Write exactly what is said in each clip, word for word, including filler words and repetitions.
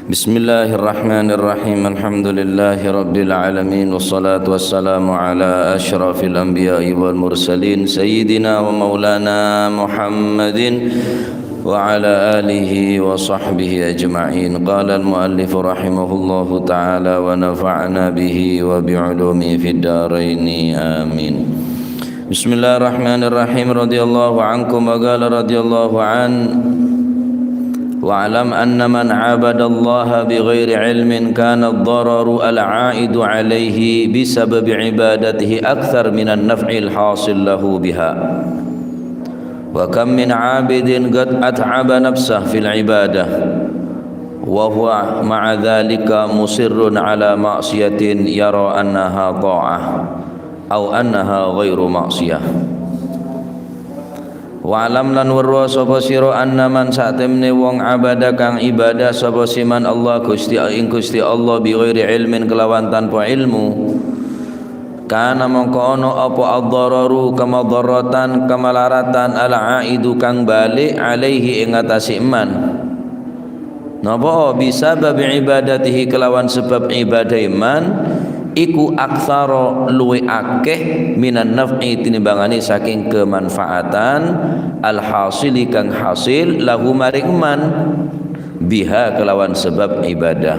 بسم الله الرحمن الرحيم. الحمد لله رب العالمين، والصلاة والسلام على أشرف الأنبياء والمرسلين، سيدنا ومولانا محمد وعلى آله وصحبه أجمعين. قال المؤلف رحمه الله تعالى، ونفعنا به وبعلومه في الدارين، آمين. بسم الله الرحمن الرحيم. رضي الله عنكم، وقال رضي الله عنه: واعلم أن من عبد الله بغير علم كان الضرر العائد عليه بسبب عبادته أكثر من النفع الحاصل له بها. وكم من عابد قد أتعب نفسه في العبادة وهو مع ذلك مصر على معصية يرى أنها طاعة أو أنها غير معصية. Wa'lam, lan weruwa sapa sira, anna man, satemne wong, abada kang ibadah sapa siman Allah Gusti, ing Gusti Allah, bi ghairi ilmin, kelawan tanpa ilmu, kana mongko ana apa ad-dararu, kemadaratan, kemalaratan, al-aidu, kang bali, alaihi, ing atase man. Napa? Bisababi ibadatihi, kelawan sebab ibadah man, iku aktsara, luwih akeh, minan naf'i, tinimbangane saking kemanfaatan, al-hasili, kang hasil, lahu, maring man, biha, kelawan sebab ibadah.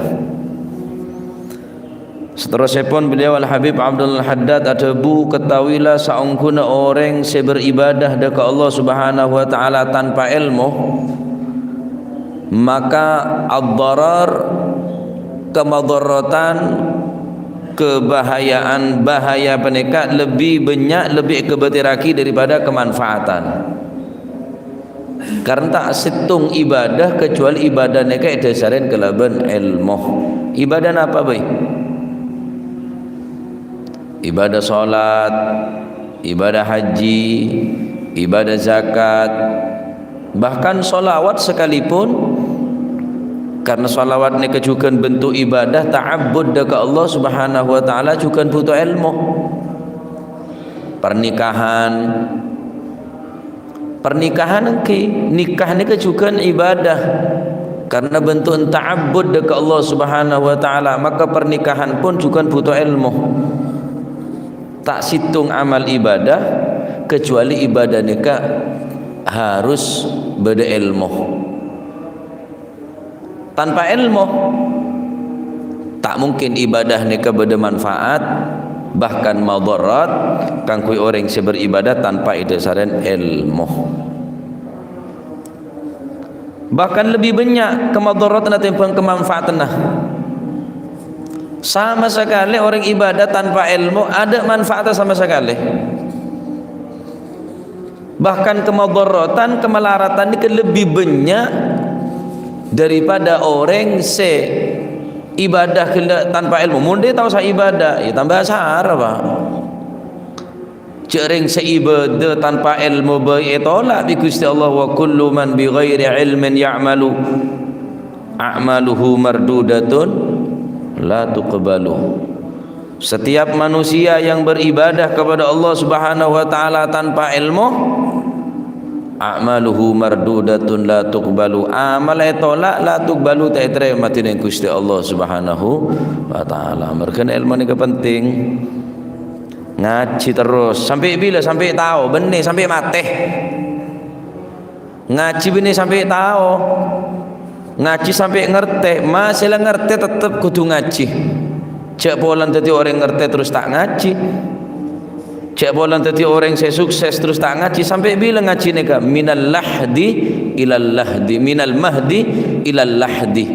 Saterrossèpon beliau Al-Habib Abdul Haddad adhâbu, "Ketahuilah, saongghuna orèng sè beribadah dâ' ka Allah Subhanahu wa Ta'ala tanpa èlmo, maka ad-darar, kemadaratan, kebahayaan, bahaya panèka lebbi bânnya', lebbi èkabâtèrraghi daripada kemanfaatan." Karena ta' sèttong ibadah kecuali ibadah nèka èdhâsarè kalabân èlmo. Ibadah napa bhâi? Ibadah sholat, ibadah haji, ibadah zakat, bahkan sholawat sekalipun, karena sholawat nèka jhughân bentuk ibadah ta'abbud dâ' ka Allah Subhanahu wa Ta'ala, jhughân bhuto èlmo. Pernikahan, Pernikahan èngghi, nikah nèka jhughân ibadah. Karena bentuk ta'abbud dâ' ka Allah Subhanahu wa Ta'ala, maka pernikahan pon jhughân bhuto èlmo. Ta' sèttong amal ibadah, kecuali ibadah nèka harus bâdâ èlmo. Tanpa èlmo, ta' mungkin ibadah nèka bâdâ manfaat, bahkan madarat, kaangghuy orèng sè beribadah tanpa èdhâsarè èlmo. Bahkan lebbi bânnya' kemadaratna tèmbhâng kemanfaatanna. Sama sakalè orèng ibadah tanpa èlmo, adâ' manfaatna sama sakalè. Bahkan kemadaratan, kemalaratan nèka lebbi bânnya' daripada orèng sè ibadah ghellâ' tanpa èlmo. Mon dhâ' tao sè ibadah, ya tambâ sara, Pak. Jhâ' rèng sè ibadah tanpa èlmo bhâi ètola' bi' Ghustè Allah, "Wa kullu man bi ghairi ilmin ya'malu, a'maluhu mardudatun la tuqbalu." Setiap manusia yang beribadah kepada Allah Subhanahu wa Ta'ala tanpa ilmu, a'maluhu mardudatun la tuqbalu. Amal ètola', la tuqbalu, ta' ètarèma dèning Ghustè Allah Subhanahu wa Ta'ala. Mergâna ilmu nèka penting. Ngajhi terros. Sampè' bilâ? Sampè' tao. Bânnè, sampè' matè. Ngajhi bânnè sampè' tao. Ngajhi sampè' ngartè. Ma sè la ngartè tettep kodhu ngajhi. Jhâ' polana dhâddhi orèng ngartè terros ta' ngajhi. Jhâ' polana dhâddhi orèng sè sukses terros ta' ngajhi. Sampè' bilâ ngajhi nèka? Minal lahdi ilal lahdi. Minal mahdi ilal lahdi.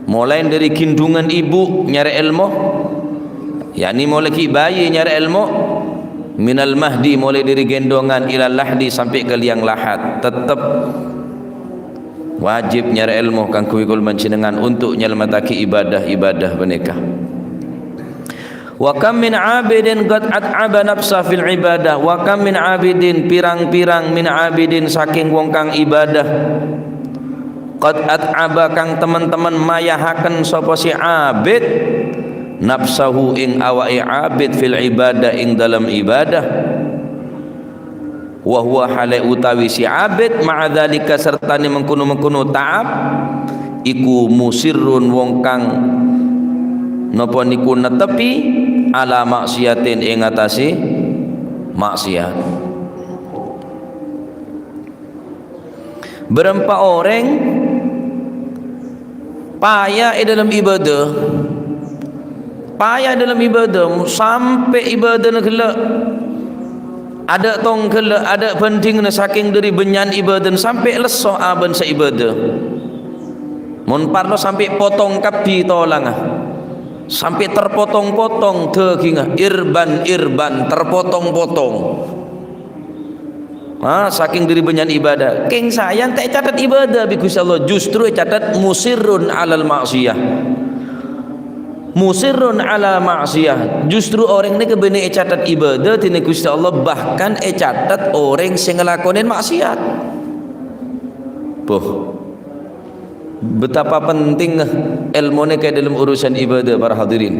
Molaè dâri ghindhungan ibu nyarè èlmo. Yakni molaè ghi' bhâi nyarè èlmo, minal mahdi, molaè dâri gendongan, ilal lahdi, sampè' ka liang lahat, tettep wajib nyarè èlmo kaangghuy kaulâ panjhennengngan untuk nyalamettaghi ibadah-ibadah panèka. Wa kam min abidin qad at'aba nafsa fil ibadah. Wa kam min abidin, pirang-pirang, min abidin, saking wong kang ibadah. Qad at'aba, kang temen-temen mayahaken sapa sè abid, nafsahu, ing awake abid, fil ibadah, ing dalem ibadah. Wa huwa hale utawi si abid ma'a dzalika sertane mengkono-mengkono ta'ab, iku musirrun wong kang napa niku netepi ala maksiatin ing atase maksiat. Bârâmpa orèng paya è dâlem ibadah, paya è dâlem ibadah, sampè' ibadahna ghellâ', adâ' tong ghellâ', adâ' bhândhinganna, sakèng dhâri bânnya'an ibadahna, sampè' lesso abâ'na sè ibadah. Mon parlo sampè' potong kabbhi tolangnga, sampè' terpotong-potong dhâghingnga, irban-irban, terpotong-potong. Ah, sakèng dhâri bânnya'an ibadah. Kèng saèyan ta' ècatet ibadah bi' Ghustè Allah, justru ècatet musirrun alal ma'siyah. Musirrun ala ma'siyah. Justru orèng nèka bânnè ècatet ibadah dhinèng Ghustè Allah, bahkan ècatet orèng sè ngalakonè maksiat. Boh. Betapa pentingnga èlmo nèka è dâlem urusan ibadah, para hadirin.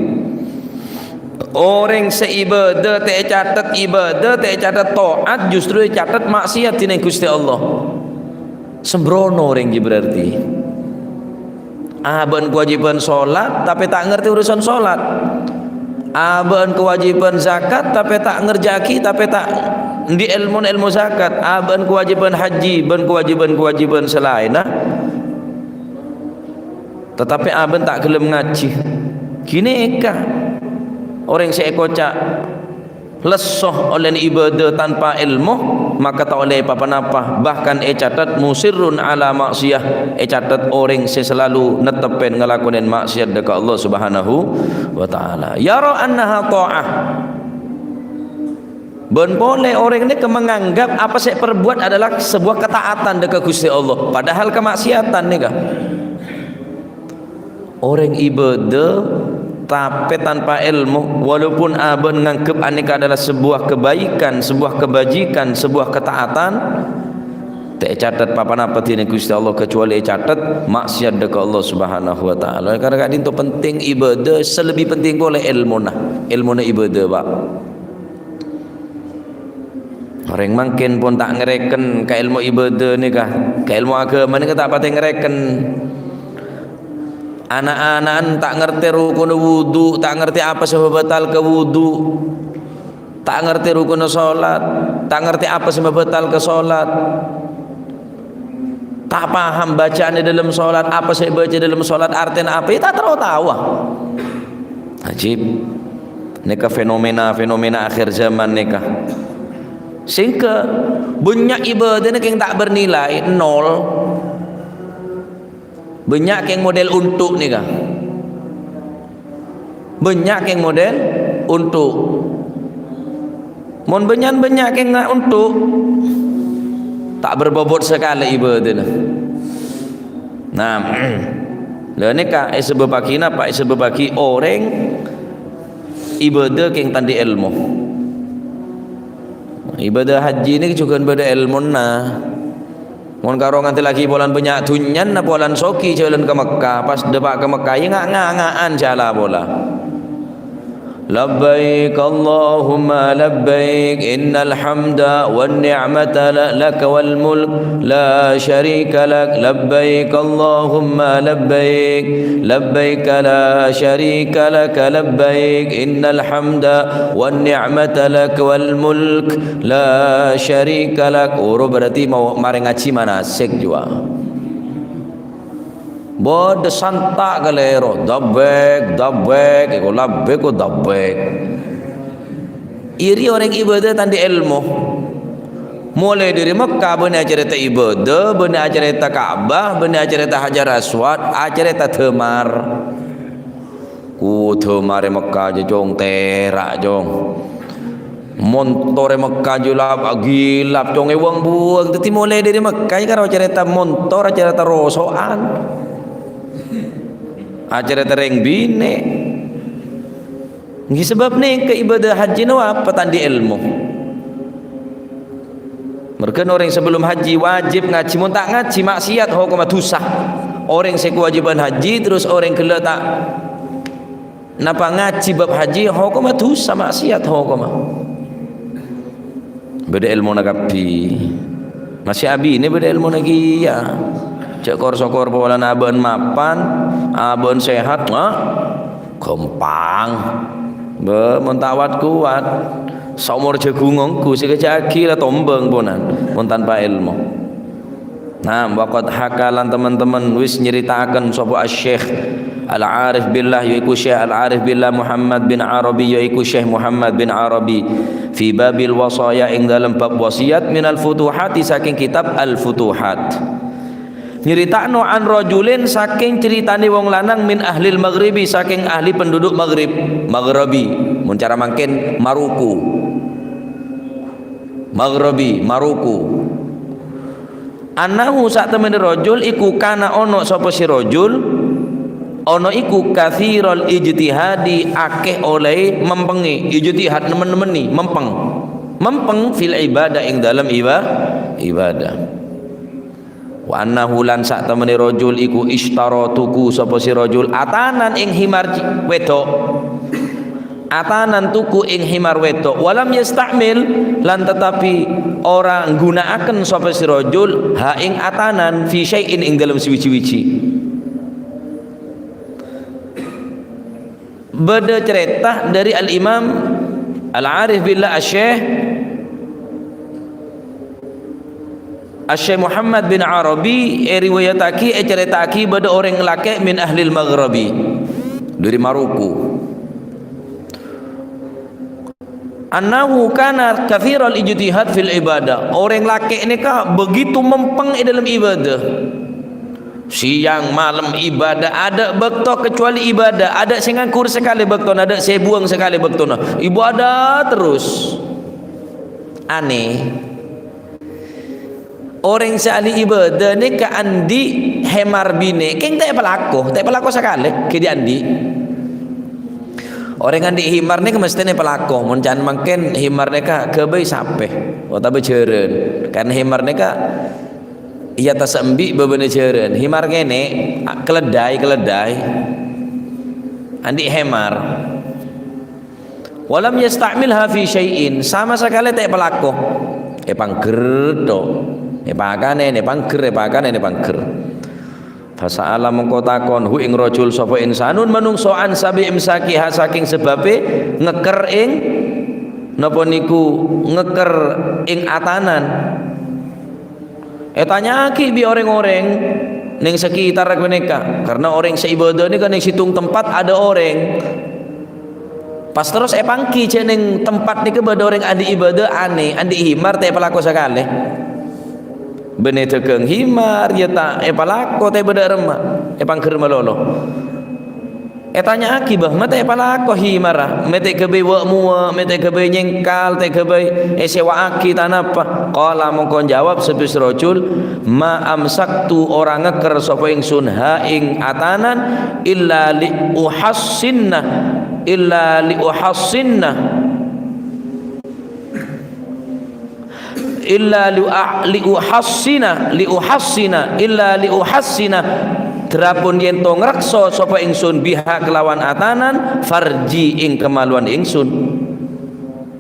Orèng sè ibadah, ta' ècatet ibadah, ta' ècatet taat, justru ècatet maksiat dhinèng Ghustè Allah. Sembrono orèng jiyâ berarti. Abâ'na kawâjibhân sholat, tapè ta' ngartè urusan sholat. Abâ'na kawâjibhân zakat, tapè ta' ngerjâ'aghi, tapè ta' andi' èlmona èlmo zakat. Abâ'na kawâjibhân haji, bân kawâjibhân-kawâjibhân sè laènna. Tatapè abâ'na ta' ghellem ngajhi. Ghânèka orèng sè èkoca' lesso ollèna ibadah tanpa èlmo, maka ta' ollè pa-ponapa, bahkan ècatet musirrun ala ma'siyah, ècatet orèng sè salalu nettepè ngalakonè maksiat dâ' ka Allah Subhanahu wa Ta'ala. Yara annaha tha'ah. Bân polè orèng nèka menganggap apa sè èparbuwât adalah sebuah ketaatan dâ' ka Ghustè Allah, padahal kamaksiatan nèka. Orèng ibadah tapè tanpa èlmo, walaupun abâ'na nganggep anèka adalah sebuah kebaikan, sebuah kebajikan, sebuah ketaatan, ta' ècatet pa-ponapa dhinèng Ghustè Allah kecuali ècatet maksiat dâ' ka Allah Subhanahu wa Ta'ala. Karana ka'dinto penting ibadah, sè lebbi penting polè èlmona, èlmona ibadah, Pak. Orèng mangkèn pon ta' ngarèken ka èlmo ibadah nèka, ka èlmo aghâma nèka ta' patè ngarèken. Ana'-ana'na ta' ngartè rukunna wudu, ta' ngartè apa sè mabatal ka wudu, ta' ngartè rukunna sholat, ta' ngartè apa sè mabatal ka sholat. Ta' paham bacaan è dâlem sholat, apa sè èbâca è dâlem sholat, artèna apa, ya ta' terro taowa. Ajib. Nèka fenomena-fenomena akhir zaman nèka. Sehingga bânnya' ibadahna kèng ta' bernilai, nol. Bânnya' kèng model onto' nèka. Bânnya' kèng model onto'. Mon bânnya'an bânnya' kèng na-, onto', ta' berbobot sakalè ibadahna. Nah, la nèka èsabâbbhâghi napa? Èsabâbbhâghi orèng ibadah kèng ta' andi' èlmo. Ibadah haji nèka jhughân bâdâ èlmona. Mon karo ngantèlaghi polana bânnya' dhunnyana, polana soghi jhâlân ka Mekkah, pas dâpa' ka Mekkah, ya nga-, nga-, nga'an sè ala pola. Labbaik Allahumma labbaik, innal hamda wan ni'mata la-, laka wal mulk, la syarika lak. Labbaik Allahumma labbaik, labbaik la syarika laka labbaik, innal hamda wan ni'mata laka wal mulk, la syarika lak. Oro berarti mau marè ngajhi manasik jhuwa. Bâdâ santa' kalèro, dabbek, dabbek, èko labbek, ko dabbek. Iri orèng ibadah ta' andi' èlmo. Molaè dâri Mekkah bânnè acarèta ibadah, bânnè acarèta Ka'bah, bânnè acarèta Hajar Aswad, acarèta dâmar. Kodhu marè Mekkah jâ, Cong, tèra', Cong. Montor è Mekkah jâ lap-, gilap, Cong, èwang-buwang. Dhâddhi molaè dâri Mekkah jâ karo carèta montor, carèta roso'an. Acarèta rèng binè'. Ngghi sabâb nèka ibadah haji napa ta' andi' èlmo. Mergâna orèng sabellum haji wajib ngajhi, mon ta' ngajhi maksiat hokomma dhusa. Orèng sè kawâjibhân haji terros orèng ghellâ' ta' napa ngajhi bab haji hokomma dhusa, maksiat hokomma. Bâdâ èlmona kabbhi. Masih abinè bâdâ èlmona kèya. Jhâ' kor-sokor polana abâ'na mapan, abâ'na sehat, ha? Ghâmpang. Bâ, mon ta' wat-kowat. Saomor jhâghung ongghu, sè kajhâ'aghi la tombâng ponan, mon tanpa èlmo. Nah, waqad haka lan teman-teman wis nyeritakan sapa Asy-Syaikh Al-Arif Billah, yaiku Syekh Al-Arif Billah Muhammad bin Arabi, yaiku Syekh Muhammad bin Arabi, fi babil wasaya, ing dalam bab wasiat, minal futuhati, saking kitab Al-Futuhat. Nyeritakno an rajulin, saking ceritane wong lanang, min ahlil maghribi, saking ahli penduduk Maghrib, Maghribi, mun cara mangkin Maroko. Maghribi, Maroko. Annahu, satemene rajul iku kana ono sapa si rajul, ono iku kathiral ijtihadi, akeh oleh mempenge, ijtihad nemen-nemeni, mempeng. Mempeng fil ibadah, ing dalam iba-, ibadah. Wa annahu, lan satemene rajul iku ishtara, tuku sapa si rajul, atanan ing himar ci-, wedok. Atanan tuku ing himar wedok, walam yasta'mil, lan tetapi ora nggunakaken sapa si rajul, ha ing atanan, fi syai'in, ing dalem sawiji-wiji. Bâdâ carèta dhâri Al-Imam Al-Arif Billah Asy-Syaikh, Asy-Syaikh Muhammad bin Arabi, èriwayataghi, ècarèta'aghi bâdâ orèng lakè' min ahlil Maghribi, dhâri Maroko. Annahu kana kathiral ijtihad fil ibadah. Orèng lakè' nèka begitu mempeng è dâlem ibadah. Siyang malem ibadah, adâ' bâkto kecuali ibadah, adâ' sè nganggur sakalè bâktona, adâ' sè buwâng sakalè bâktona. Ibadah terus. Aneh. Orèng sè ahli ibadah nèka andi' hemar binè', kèng ta' èpalako, ta' èpalako sakalè, ghi' dhi'-andi'. Orèng andi' himar nèka mestèna èpalako, mon can mangkèn himar nèka ghâbây sapè otabâ jhârân. Karna himar nèka iyâ ta' sembi' bâbâna jhârân. Himar kènè', a-, keleddai, keleddai. Andi' hemar. Walam yasta'milha fi syai'in, sama sakalè ta' èpalako. Èpangghâr, to. Èpakanè, èpangghâr, èpakanè, èpangghâr. Fasa'ala, mongko takon, hu ing rajul sapa insanun manungsa, an sabi imsakiha, saking sebabè ngèkkèr ing, napa niku, ngèkkèr ing atanan. Ètanya'aghi bi' orèng-orèng neng sakitar ghânèka, karna orèng sè ibadah nèka neng sèttong tempat adâ' orèng. Pas terros èpangghi jhâ' neng tempat nèka bâdâ orèng andi' ibadah anè, andi' himar ta' èpalako sakalè. Bânnè dhâghâng himar, iyâ ta' èpalako, ta' bâdâ remma, èpangghâr malolo. Ètanya'aghi, "Bâh, ma' ta' èpalako himarra? Ma' ta' ghâbây wâ'-mowâ', ma' ta' ghâbây nyèngkal, ta' ghâbây èsèwa'aghi ta' napa?" Qala, mongko njâwâb sapa si rajul, "Ma amsaktu, ora ngèkkèr sapa ingsun, ha ing atanan, illa li uhassinna, illa li uhassinna." Illa li'a-, liuhassina, liuhassina, illa liuhassina. Dhârapon yèn to ngraksa sapa ingsun biha kelawan atanan farji ing kamaluan ingsun.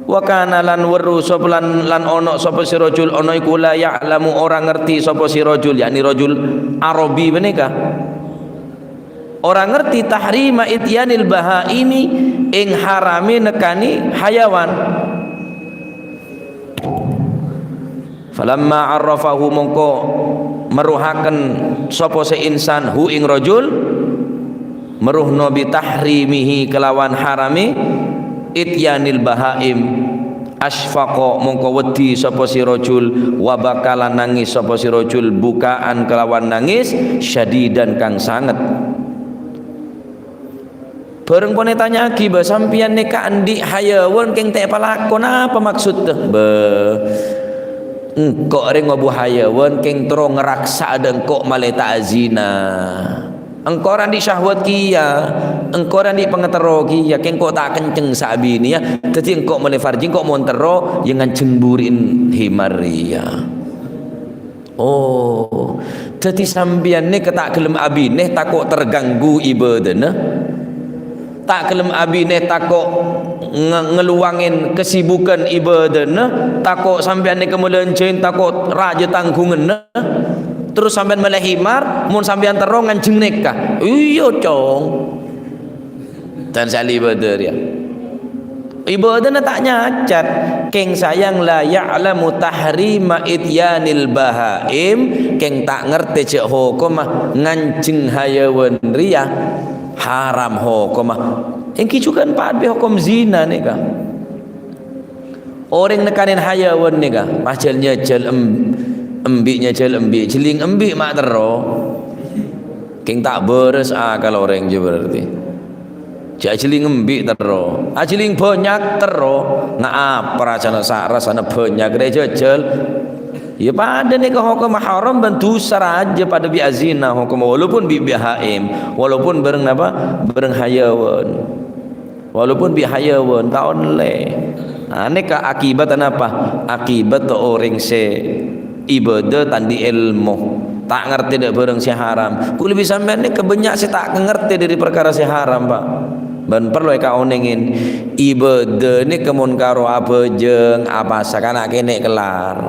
Wa kana lan weru sapa lan, lan ono sapa si rajul, ono iku la ya'lamu ora ngerti sapa si rajul, yakni rajul Arabi panèka. Ora ngerti tahrima ityanil bahaimi, ing harame nekani hayawan. Falamma arrafahu, mongko meruhaken sapa se insan hu ing rajul, meruhno bi tahrimihi kelawan harame ityanil bahaim. Asfaqa, mongko wedi sapa si rajul, wa baka lan nangis sapa si rajul, bukaan kelawan nangis, syadidan kang sanget. Bareng pon etanya'agi, "Bâh, sampeyan nèka andi' hayawan keng ta' epalako, napa maksudda?" "Bâh, engko' rè ngobu hayawan keng terro ngaraksa dâ' engko' malè ta' azina. Engko' rè andi' syahwat kèya, engko' rè andi' pangaterro kèya, keng ko' ta' kenceng sa'abinèya, dâddhi engko' malè farji, engko' mon terro, ya nganjeng buri'en himar rèya." Oh, dâddhi sampeyan nèka ta' gelem abinè tako' terganggu ibadana? Ta' gelem abinè tako' nge-, ngeluwangin kesibukan ibadahna, tako' sampèyan nèka malanja, tako' rajâ tanggunganna, terros sampèyan mellè himar, mon sampèyan terro nganjeng nèka. Iyâ, Cong. Dan sè ahli ibadah rèya. Ibadahna ta' nyacat. Kèng sayang la ya'lamu tahrima ityanil bahaim, kèng ta' ngartè jâ' hokomma nganjeng hayawan rèya haram hokomma. Èngghi jhughân padâ bi' hokom zina nèka. Orèng nèkanè hayawan nèka, pas jhâl-nyajhâl em-, embi' nyajhâl embi', jhelling embi' ma' terro. Kèng ta' bârâs akal orèng jâ berarti. Jâ' ajhelling embi' terro, ajhelling bânnya' terro. Na' apa rasana sa-, rasana bânnya' rè jhâjhâl? Iyâ padâ nèka hokomma haram bân dhusa rajâ padâ bi' azina hokomma, walaupun bi' bahaim, walaupun bhâreng napa? Bhâreng hayawan. Walaupun bi' hayawan, ta' ollè. Nah, nèka akibat napa? Akibat orèng sè ibadah ta' andi' èlmo, ta' ngartè dâ' bhâreng sè haram. Kulâ bi' sampèyan nèka bânnya' sè ta' ngartè dâri parkara sè haram, Pa'. Bân parlo èkaonèngè, ibadah nèka mon karo abhâjâng, apasa kana' kènè' kellar.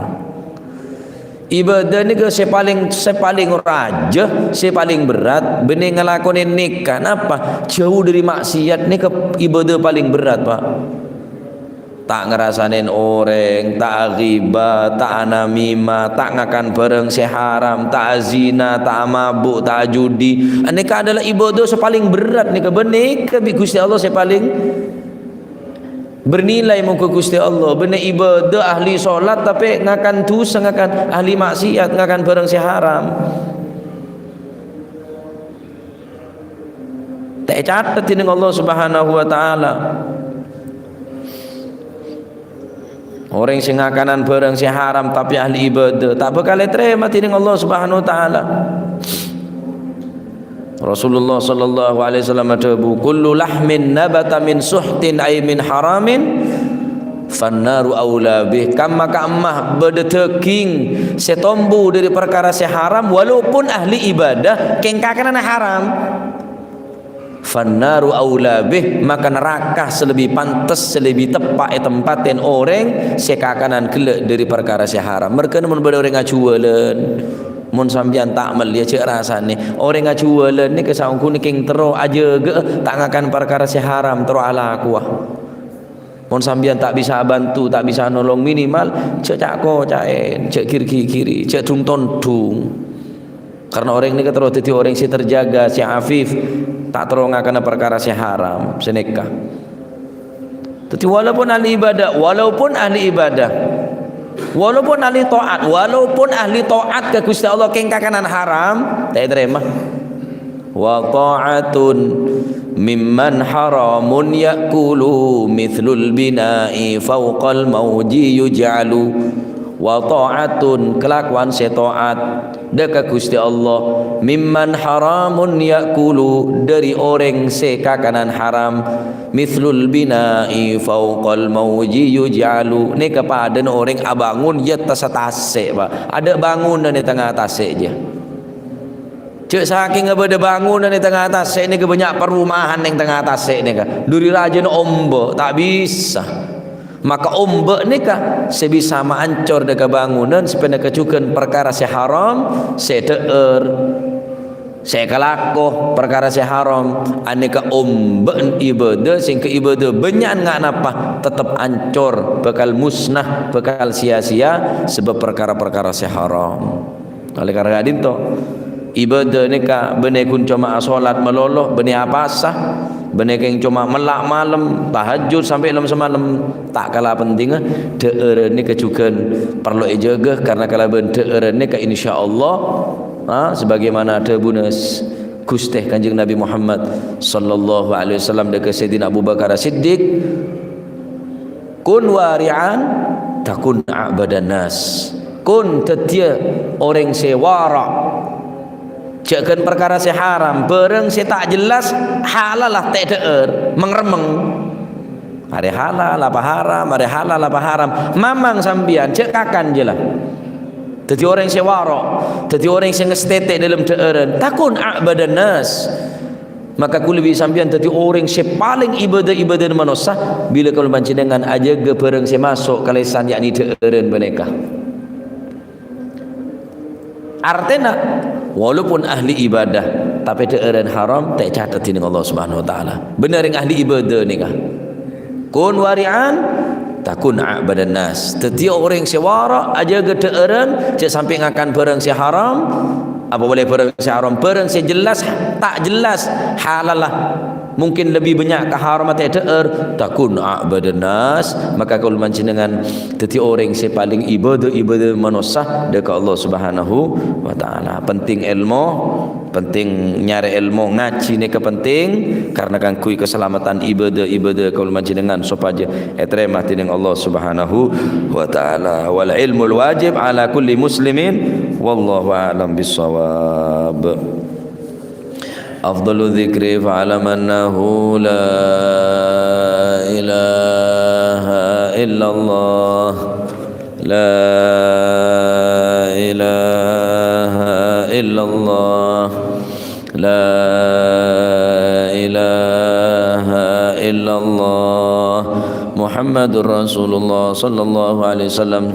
Ibadah nèka sè palèng, sè palèng rajâ, sè palèng berat, bânnè ngalakonè nèka. Napa? Jhâu dâri maksiat nèka ibadah palèng berat, Pa'. Ta' ngarasanè orèng, ta' aghibah, ta' anamimah, ta' ngakan bhâreng sè haram, ta' azina, ta' amabuk, ta' ajudi. Anèka adalah ibadah sè palèng berat nèka, bân nèka bi' Ghustè Allah sè palèng bernilai mongghu Ghustè Allah, bânnè ibadah ahli sholat, tapè ngakan dhusa, ngakan ahli maksiat, ngakan bhâreng sè haram. Ta' ècatet dèning Allah Subhanahu wa Ta'ala. Orèng sè ngakanan bhâreng sè haram, tapè ahli ibadah, ta' bhâkal ètarèma dèning Allah Subhanahu wa Ta'ala. Rasulullah sallallahu alaihi wasallam adhâbu, "Kullu lahmin nabata min suhtin ay min haramin, fannaru aula bih." Kamma-kamma bâdâ dhâghing sè tombu dâri parkara sè haram, walaupun ahli ibadah, kèng kakananna haram, fannaru aula bih, maka naraka sè lebbi pantes, sè lebbi teppa' ètempatè orèng sè kakanan ghellâ' dâri parkara sè haram. Marghâna mon bâdâ orèng ajhuwâlân, Mon sampèyan ta' mellèya, jhâ' rasanè. Orèng ajhuwâlân nèka saongghuna kèng terro ajâgâ'â ta' ngakan parkara sè haram, terro alakowa. Mon sampèyan ta' bisa abhânto, ta' bisa nolong, minimal jhâ' ca'-koca'è, jhâ' gir-ghighiri, jhâ' dhung-tondhung. Karna orèng nèka terro dhâddhi orèng sè terjaga, sè afif, ta' terro ngakana parkara sè haram, sè nèka. Dhâddhi, walaupun ahli ibadah, walaupun ahli ibadah, walaupun ahli taat, walaupun ahli taat ka Ghustè Allah kèng kakanan haram, ta' ètarèma. "Wa ta'atun mimman haramun ya'kulu, mithlul bina'i fawqal mauji yuj'alu." Wa ta'atun, kalakowan sè taat dâ' ka Ghustè Allah, mimman haramun ya'kulu, dâri orèng sè kakanan haram, mithlul bina'i fawqal mauji yuj'alu, nèka padâna orèng abângon è attassa tasè', Pa'. Adâ' bângonan è tengnga tasè' jiyâ. Jhâ' sakènga bâdâ bângonan è tengnga tasè' nèka, bânnya' perumahan neng tengnga tasè' nèka. Duri rajâna ombâ', ta' bisa. Maka ombâ' nèka sè bisa maancor dâ' ka bângonan, sè panèka jhughân parkara sè haram, sè dhâ'âr, sè èkalako parkara sè haram. Anèka ombâ'na ibadah, sèngghâ ibadah bânnya'an nga' napa, tettep ancor, bhâkal musnah, bhâkal sia-sia, sabâb parkara-parkara sè haram. Oleh karena ka'dinto, ibadah nèka bânnè ghun coma asolat malolo, bânnè apasa, bânnè kèng coma mella' malem, tahajjud sampè' lem-samalem, ta' kala pentingnga, dhâ'ârân nèka jhughân parlo èjâgâ, karna kalabân dhâ'ârân nèka, insyaallah, ha, sebagaimana dhâbuna s-, Ghustè Kanjeng Nabi Muhammad sallallahu alaihi wasallam dâ' ka Sayyidina Abu Bakar As-Siddiq, "Kun wari'an, takun a'badan nas." Kun, dhâddhiyâ orèng sè wara'. Jhâ' ghân parkara sè haram, bhârâng sè ta' jelas, halal la ta' dhâ'âr, meng-remmeng. Arè halal apa haram, arè halal apa haram. Mamang sampèyan, jhâ' kakan jiyâ la. Dhâddhi orèng sè wara', dhâddhi orèng sè ngastètè dâlem dhâ'ârân. Takun a'badan nas. Maka kaulâ bi' sampèyan dhâddhi orèng sè palèng ibâdâ-ibâdâna manossa, bilâ kaulâ panjhennengngan ajâgâ bhârâng sè maso' ka lèsan, yakni dhâ'ârân panèka. Artèna, walaupun ahli ibadah, tapè dhâ'ârân haram ta' ècatet dhinèng Allah Subhanahu wa Ta'ala. Bânnè rèng ahli ibâdâ nèka. Kun wari'an, takun a'badan nas. Dhâddhi orèng sè wara', ajâgâ dhâ'ârân, jhâ' sampè' ngakan bhârâng sè haram, apa polè bhârâng sè haram, bhârâng sè jelas, ta' jelas halalla. Mungkin lebbi bânnya' ka haram ta' èdhâ'âr, takun a'badan nas, maka kaulâ panjhennengngan dhâddhi orèng sè palèng ibâdâ-ibâdâ manossa dâ' ka Allah Subhanahu wa Ta'ala. Penting èlmo, penting nyarè èlmo, ngajhi nèka penting, karena kaangghuy kasalameddhân ibâdâ-ibâdâ kaulâ panjhennengngan sopajâ ètarèma dhinèng Allah Subhanahu wa Ta'ala. Wal ilmul wajib ala kulli muslimin, wallahu a'lam bissawab. Afdalu dzikri fa'lam annahu la ilaha illallah. La ilaha illallah. La ilaha illallah. Muhammadur Rasulullah sallallahu alaihi wasallam.